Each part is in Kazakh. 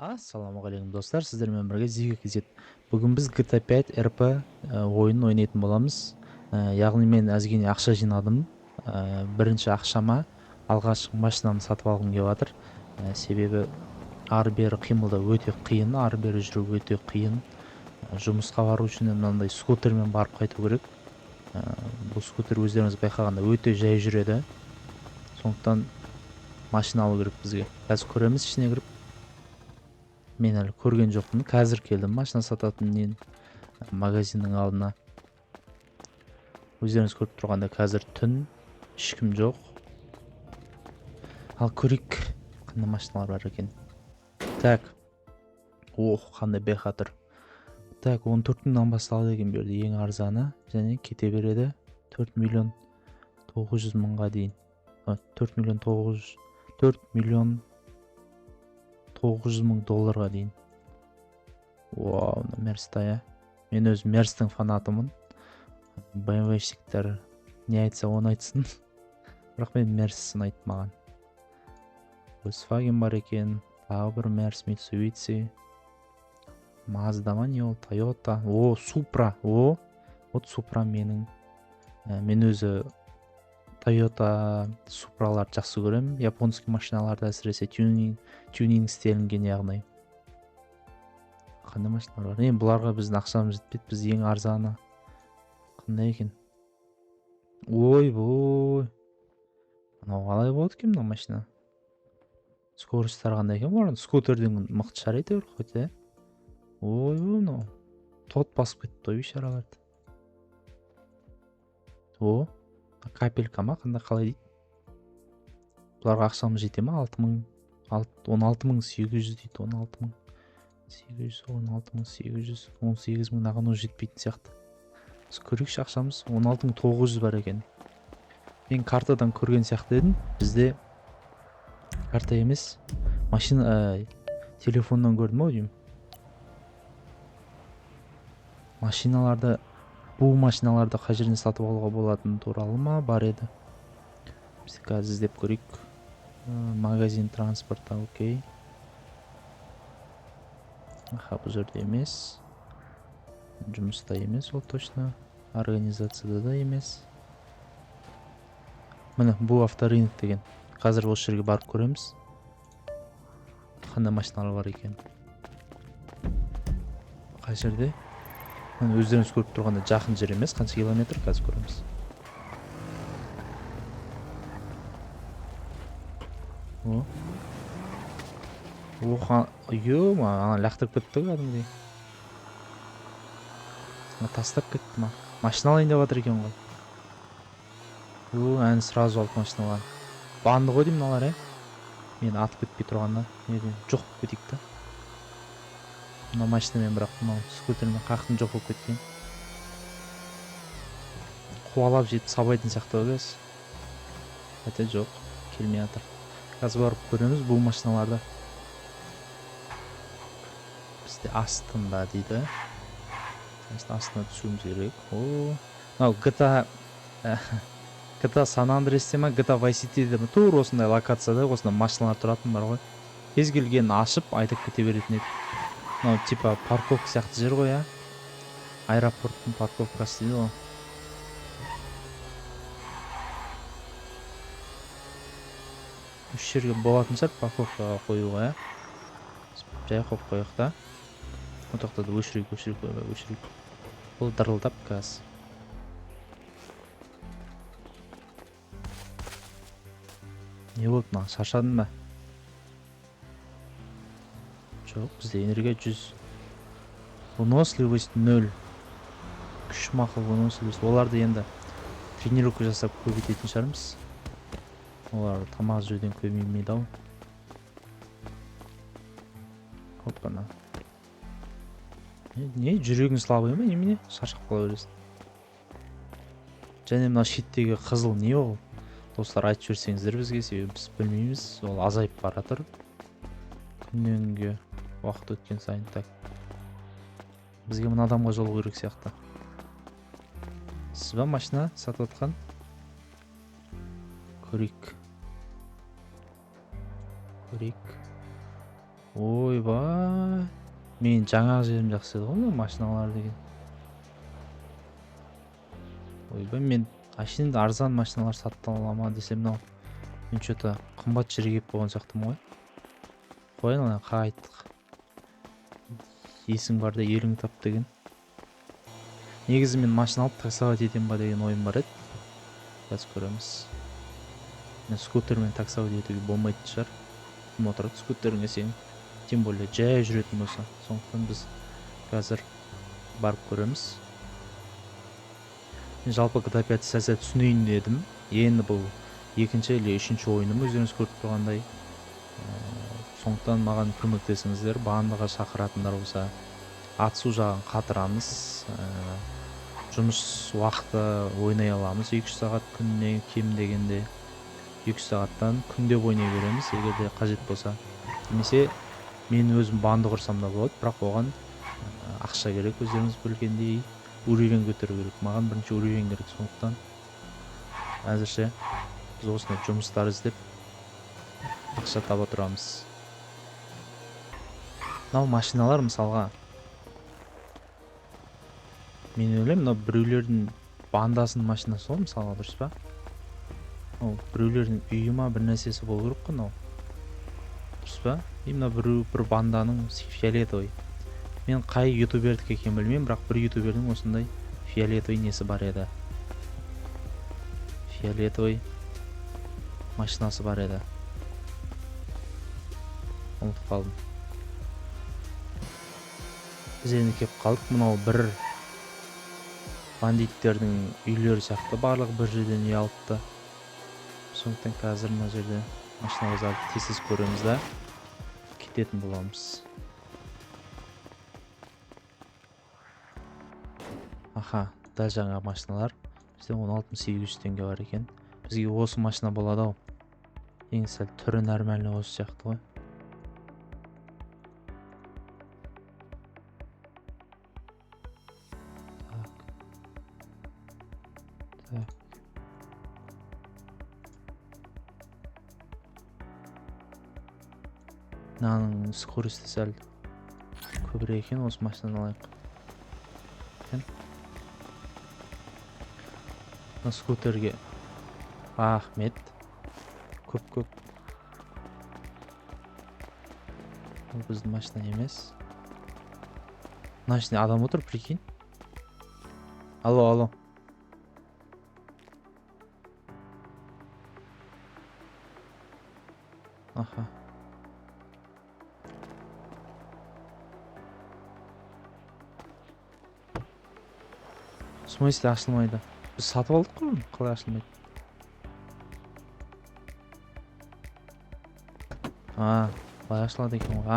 Ассалаумағалейкум достар, сіздермен бірге Зига KZ. Бүгін біз GTA 5 RP ойынын ойнайтын боламыз. Яғни мен әзгене ақша жинадым. Бірінші ақшама алғашқы машинамды сатып алғым келіп жатыр. Себебі ары-бері қимылдау өте қиын, ары-бері жүру өте қиын. Жұмысқа бару үшін мынандай скутермен барып қайту керек. Бұл скутер өздеріңіз байқағанда өте жай жүреді. Сондықтан машина алу керек бізге. Қазір көреміз ішіне кіріп. Мен әлі көрген жоқпын. Қазір келдім машина сататын магазиннің алдына. Өздеріңіз көріп тұрғандай қазір түн, ешкім жоқ. Ал көрейік қандай машиналар бар екен. Так. Ох, қандай бэха тұр. Так, 14 мыңнан басталады екен бұл жерде ең арзаны, және кете береді 4 миллион 900 мыңға дейін. 4 миллион тоғыз жүз, 4 миллион 900 мың долларға дейін. Вау, мына Мерста, иә. Мен өзім Мерстің фанатымын. БМВ-щиктер не айтса оны айтсын. Бірақ мен Мерс ұнайды маған. Volkswagen бар екен, тағы бір Мерс, Mitsubishi. Mazda ма не ол, Toyota. О, Supra. О, вот Supra менің. Мен өзі Toyota Suprаларды жақсы көремін. Японский машиналарды әсіресе тюнинг істелінген, яғни. Қандай машиналар бар? Енді бұларға біздің ақшамыз жетпейді, біз ең арзаны. Қандай екен? Ойбой. Мынау қалай болады екен мына машина? Скоростьтары қандай екен бұлардың? Скутерден мықты шығар әйтеуір, хоть, ә? Ойбой, мынау тот басып кетті ғой бейшараларды. О, капелька ма? Қандай, қалай дейді? Бұларға ақшамыз жете ма? Алты мың, алт-, он алты мың сегіз жүз дейді, он алты мың сегіз жүз, он алты мың сегіз жүз, он сегіз мыңнан уже жетпейтін сияқты. Біз көрейікші, ақшамыз он алты мың тоғыз жүз бар екен. Мен картадан көрген сияқты едім. Бізде карта емес, машина, телефоннан көрдім ау деймін. Машиналарды, бұл машиналарды қай жерден сатып алуға болатыны туралы ма бар еді. Біз қазір іздеп көрейік. Магазин транспорта, окей. Аха, бұл жерде емес. Жұмыста емес ол точно. Организацияда да емес. Міне, бұл авторынок деген. Қазір осы жерге барып көреміз. Қандай машиналар бар екен. Қай жерде? Міне, өздеріңіз көріп тұрғандай жақын жер емес, қанша километр қазір көреміз. О. Оха, ё-ма, ана лақтырып кетті ғой кәдімгідей. Ана тастап кетті ма? Машина алайын деп жатыр екен ғой. О, әні сразу алып машиналарын. Банды ғой деймін мыналар, ә? Мені атып кетпей тұрғанда, неден жоқ болып кетейік та. Мына машинамен бірақ мынау скутермен қақтың жоқ болып кеткен. Қуалап жетіп сабайтын сияқты ғой қазір. Хотя жоқ, келмей жатыр. Қазір барып көреміз бұл машиналарды. Бізде астында дейді. Значит, астына түсуіміз керек. О, мынау GTA San Andreas'те ма, GTA Vice City'де ма, тура осындай локацияда осындай машиналар тұратын бар ғой. Кез келгенін ашып айдап кете беретін еді. Мынау типа парковка сияқты жер ғой, а? Аэропорттың парковкасы дейді ғой. Үш жерге болатын шығар парковкаға қоюға, ә? Жай қойып қояйық та. О, тоқтады, өшірейік, өшірейік, ойбай, өшірейік. Бұл дырылдап қазір. Не болды мына, шаршадың ба? Жоқ, бізде энергия 100. Выносливость 0. Күш мақұл, выносливость. Оларды енді тренировка жасап көбейтетін шығармыз. Олар тамақ жеуден көбеймейді ау. Оппана. Не, жүрегің слабый ма, немене? Шаршап қала бересің. Және мына шеттегі қызыл не ол? Достар, айтып жіберсеңіздер бізге, себебі біз білмейміз. Ол азайып бара жатыр. Күннен күнге уақыт өткен сайын. Так. Бізге мына адамға жолығу керек сияқты. Сіз ба машина сатып жатқан? Көрейік. Көрейік. Ойбай. Мен жаңағы жерім жақсы еді ғой, мына машиналар деген. Ойбай, мен әшейін арзан машиналар сатып ала ма десем, мынау мен чё-то қымбат жерге келіп қойған сияқтымын ғой. Қояйын ана, қайттық. Есің барда елің тап деген. Негізі мен машина алып таксовать етемін ба деген ойым бар еді. Қазір көреміз. Мен скутермен таксовать етуге болмайтын шығар. Кім отырады скутеріңе сен? Тем более жай жүретін болса. Сондықтан біз қазір барып көреміз. Мен жалпы GTA 5 сәл-сәл түсінейін дедім. Енді бұл екінші или үшінші ойыным, өздеріңіз көріп тұрғандай. Сондықтан маған көмектесіңіздер, бандаға шақыратындар болса, атысу жағын қатырамыз. Жұмыс уақыты ойнай аламыз 2-3 сағат күніне кем дегенде. 2-3 сағаттан күнде ойнай береміз, егер де қажет болса. Немесе мен өзім банды құрсам да болады, бірақ оған ақша керек, өздеріңіз білгендей, уровень көтеру керек. Маған бірінші уровень керек, сондықтан әзірше біз осындай жұмыстар іздеп ақша таба тұрамыз. Мынау машиналар мысалға, мен ойлаймын, мынау біреулердің бандасының машинасы ғой мысалға, дұрыс па? Мынау біреулердің үйі ма, бір нәрсесі болу керек қой мынау, дұрыс па? И мына біреу бір банданың фиолетовый. Мен қай ютубердікі екенін білмеймін, бірақ бір ютубердің осындай фиолетовый несі бар еді. Фиолетовый машинасы бар еді. Ұмытып қалдым. Біз енді келіп қалдық. Мынау бір бандиттердің үйлері сияқты, барлығы бір жерден үй алыпты. Сондықтан қазір мына жерде машина базарды тез-тез көреміз да кететін боламыз. Аха, дәл жаңа машиналар. Бізде он алты мың сегіз жүз теңге бар екен. Бізге осы машина болады ау. Ең сәл түрі нормальный осы сияқты ғой. Так. Так. Мынаның скорості сәл көбірек екен, осы машинаны алайық. Екен. Мына скутерге Ахмет. Көп-көп. Бұл біздің машина емес. Мына ішінде адам отыр, прикинь. Алло, алло. Аха. В смысле ашылмайды? Біз сатып алдық қой оны, қалай ашылмайды? А, қалай ашылады екен ғой? А,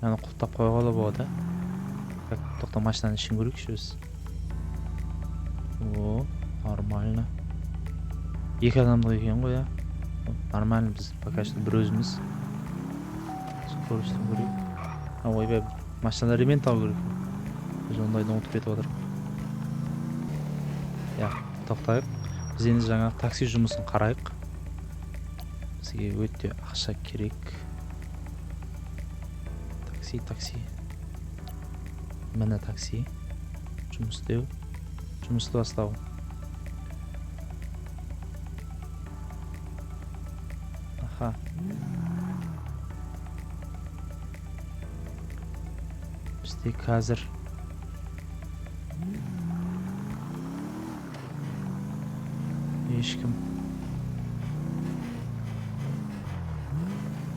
аны құлыптап қоюға да болады, ә? Так, тоқта, машинаның ішін көрейікші біз. О, нормально. Екі адамдық екен ғой, ә? Нормально, біз пока что бір өзіміз. Скоростьін көрейік. А, ойбай, машинада ремень табу керек. Біз ондайды ұмытып кетіп отырмық. Иә, тоқтайық. Біз енді жаңағы такси жұмысын қарайық. Бізге өте ақша керек. Такси, такси. Міне такси. Жұмыс істеу. Жұмысты бастау. Аха. Бізде қазір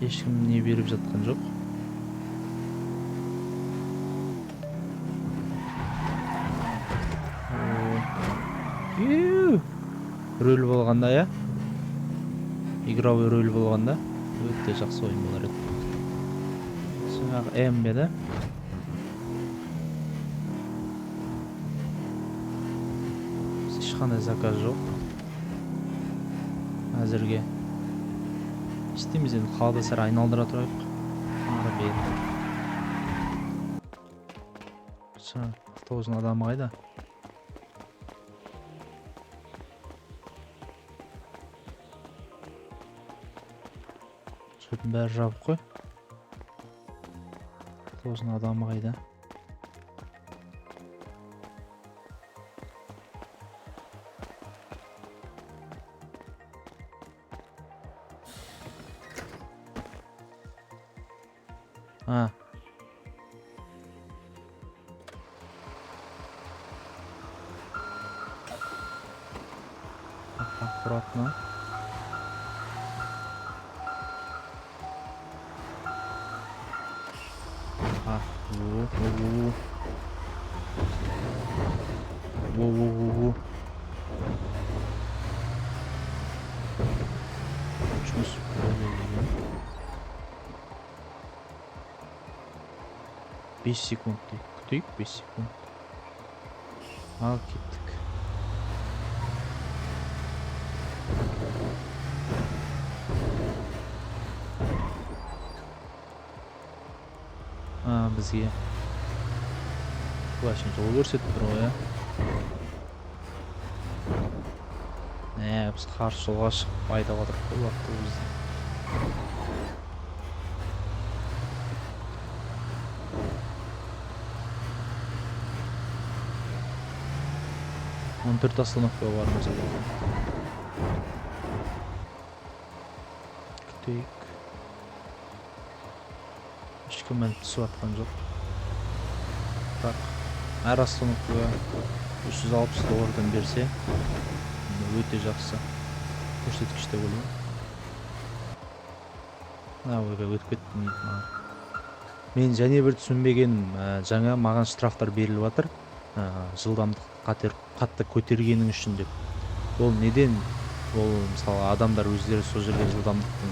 ешкім не беріп жатқан жоқ. О, рөл болғанда, иә? Игровой рөл болғанда өте жақсы ойын болар еді. Жаңағы М бе, да? Ешқандай заказ жоқ. Әзірге. Істейміз енді, қалада сәл айналдыра тұрайық. Ары бері. Жаңа автобустың адамы қайда? Жердің бәрі жабық қой. Автобустың адамы қайда? А. Аккуратно. А, во, во, во, во, во, во. Жұмыс болды. 5 секунд дейді. Күтейік 5 секунд. Ал кеттік. А, бізге плащын жол көрсетіп тұр ғой, иә. Ә, біз қарсы жолға шығып айдап жатырмық қой бұл автобусты. Он төрт остановка баруымыз керек. Күтейік. Ешкім мініп түсіп жатқан жоқ. Бірақ әр остановкаға 360 доллардан берсе, өте жақсы көрсеткіш деп ойлаймын. А, ойбай, өтіп кеттім дейді маған. Мен және бір түсінбегенім, жаңа маған штрафтар беріліп жатыр. Жылдамдық қатты көтергенің үшін деп. Ол неден? Ол мысалы адамдар өздері сол жерге жылдамдықтың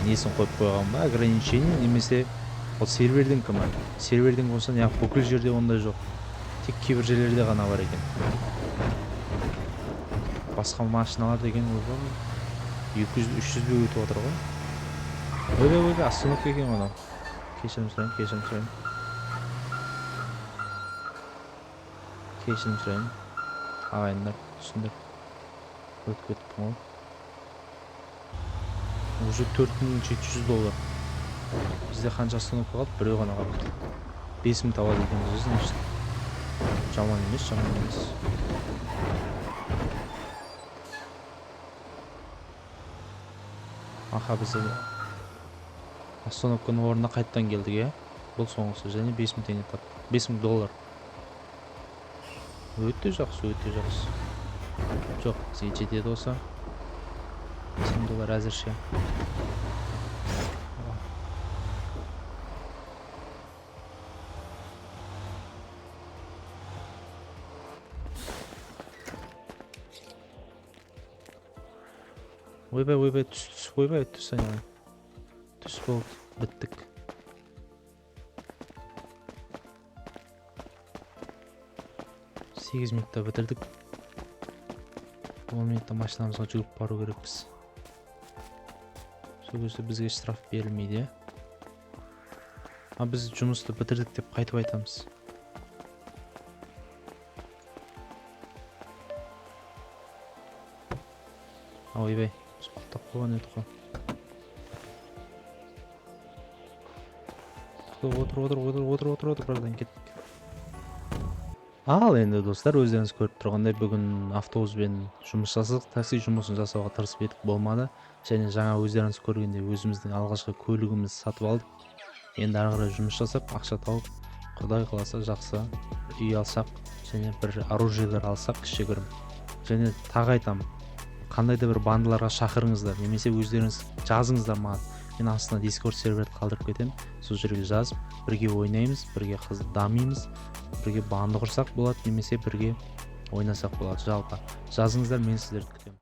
несін қойып қойған ба? Ограничение, немесе ол сервердің кімі? Сервердің болса, неғып бүкіл жерде ондай жоқ. Тек кейбір жерлерде ғана бар екен. Басқа машиналар деген ойбай, екі жүз, үш жүзбен өтіп отыр ғой. Ойбай, ойбай, остановка екен ғой анау. Кешірім сұраймын, кешірім сұраймын. Кешірім сұраймын. Ағайындар, түсіндір. Өтіп кеттім ғой. Уже 4700 доллар. Бізде қанша остановка қалды? Біреу ғана қалды. 5000 табады екенбіз, значит. Жаман емес, жаман емес. Аха, біз остановканың орнына қайтадан келдік, иә? Бұл соңғысы, және 5000 теңге таптық. 5000 доллар. Өте жақсы, өте жақсы. Жоқ, бізге жетеді осы. 5000 доллар әзірше. Ойбай, ойбай, түс, түс, ойбай, түс айналайын. Түс болды, біттік. 8 минутта бітірдік. 10 минутта машинамызға жүгіріп бару керекпіз. Сол кезде бізге штраф берілмейді, иә? А біз жұмысты бітірдік деп қайтып айтамыз. Ойбай, біз құлыптап қойған едік қой. Отыр, отыр, отыр, отыр, отыр, отыр, бірден кеттік. Ал енді достар, өздеріңіз көріп тұрғандай, бүгін автобуспен жұмыс жасадық, такси жұмысын жасауға тырысып едік, болмады. Және жаңа өздеріңіз көргендей өзіміздің алғашқы көлігімізді сатып алдық. Енді ары қарай жұмыс жасап, ақша тауып, Құдай қаласа жақсы үй алсақ, және бір оружиелер алсақ кішігірім. Және тағы айтамын, қандай да бір бандаларға шақырыңыздар, немесе өздеріңіз жазыңыздар маған. Мен астына Discord серверді қалдырып кетемін. Сол жерге жазып, бірге ойнаймыз, бірге дамимыз, бірге банды құрсақ болады, немесе бірге ойнасақ болады. Жалпы жазыңыздар, мен сіздерді күтемін.